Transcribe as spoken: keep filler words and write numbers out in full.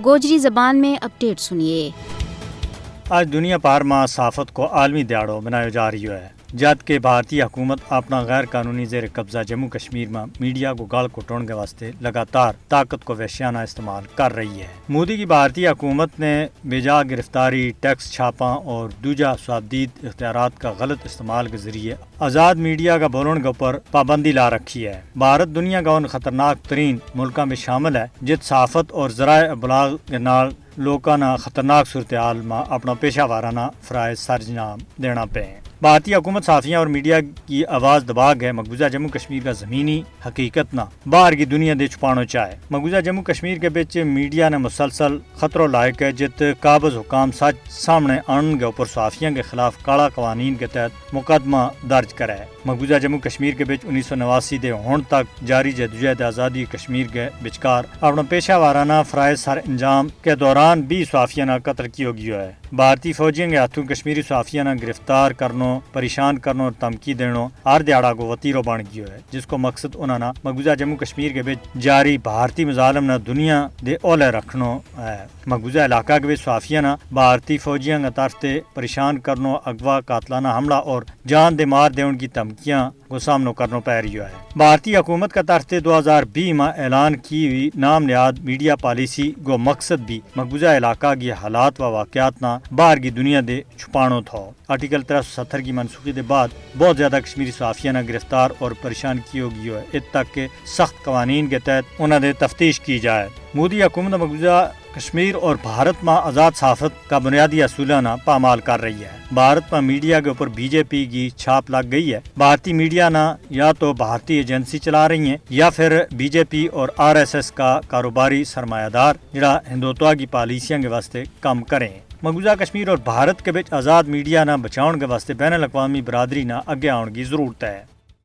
گوجری زبان میں اپڈیٹ سنیے۔ آج دنیا پار ما صحافت کو عالمی دیہاڑو بنایو جا رہیو ہے، جد کہ بھارتی حکومت اپنا غیر قانونی زیر قبضہ جموں کشمیر ما میڈیا کو گل کو ٹون کے واسطے لگاتار طاقت کو وحشیانہ استعمال کر رہی ہے۔ مودی کی بھارتی حکومت نے بیجا گرفتاری، ٹیکس چھاپاں اور دوجا سوابدید اختیارات کا غلط استعمال کے ذریعے آزاد میڈیا کا بولن کے اپر پابندی لا رکھی ہے۔ بھارت دنیا کا ان خطرناک ترین ملکاں میں شامل ہے جت صحافت اور ذرائع ابلاغ کے نال لوکاں نا خطرناک صورتحال ما اپنا پیشہ وارانہ فرائض سرجنام دینا پے۔ بھارتی حکومت صحافیاں اور میڈیا کی آواز دبا کے مقبوضہ جموں کشمیر کا زمینی حقیقت نا باہر کی دنیا دے چھپانو چاہے۔ مقبوضہ جموں کشمیر کے بچ میڈیا نے مسلسل خطرو لائق ہے جت قابض حکام سچ سامنے آنن کے اپر صحافیاں کے خلاف کاڑا قوانین کے تحت مقدمہ درج کرے۔ مقبوضہ جموں کشمیر کے بچ انیس سو نواسی دے ہون تک جاری جدوجہد آزادی کشمیر کے بچکار اپنا پیشہ وارانہ فرائض سر انجام کے دوران بھی صحافیاں نا قتل کیو گیو ہے۔ بھارتی فوجیاں کے ہاتھوں کشمیری صحافیاں نا گرفتار کرنو، پریشان کرنو اور تمکی دینو ہر دیہاڑا کو وتیرو بن گیو ہے، جس کو مقصد انہاں نا مقبوضہ جموں کشمیر کے بچ جاری بھارتی مظالم نا دنیا دے اولے رکھنو ہے۔ مقبوضہ علاقہ کے بچ صحافیاں نا بھارتی فوجیاں کے طرف تے پریشان کرنو، اغوا، قاتلانہ حملہ اور جان دے مار دیون کی تمکیاں کو سامنو کرنو پے رہیو ہے۔ بھارتی حکومت کا طرف تے دو ہزار بیس ما اعلان کی ہوئی نام نہاد میڈیا پالیسی کو مقصد بھی مقبوضہ علاقہ کی حالات و واقعات نا باہر کی دنیا دے چھپانو تھو۔ آرٹیکل ترے سو ستر کی منسوخی دے بعد بہت زیادہ کشمیری صحافیاں نا گرفتار اور پریشان کیو گیو ہے، ات تک کہ سخت قوانین کے تحت انہاں دے تفتیش کی جائے۔ مودی حکومت مقبوضہ کشمیر اور بھارت ما آزاد صحافت کا بنیادی اصولاں نا پامال کر رہی ہے۔ بھارت ما میڈیا کے اپر بی جے پی کی چھاپ لگ گئی ہے۔ بھارتی میڈیا نا یا تو بھارتی ایجنسی چلا رہی ہیں یا پھر بی جے پی اور آر ایس ایس کا کاروباری سرمایہ دار جڑا ہندوتوا کی پالیسیاں کے واسطے کم کریں۔ مقبوضہ کشمیر اور بھارت کے بچ آزاد میڈیا نا بچاؤن کے واسطے بین الاقوامی برادری نا اگے آؤن کی ضرورت ہے۔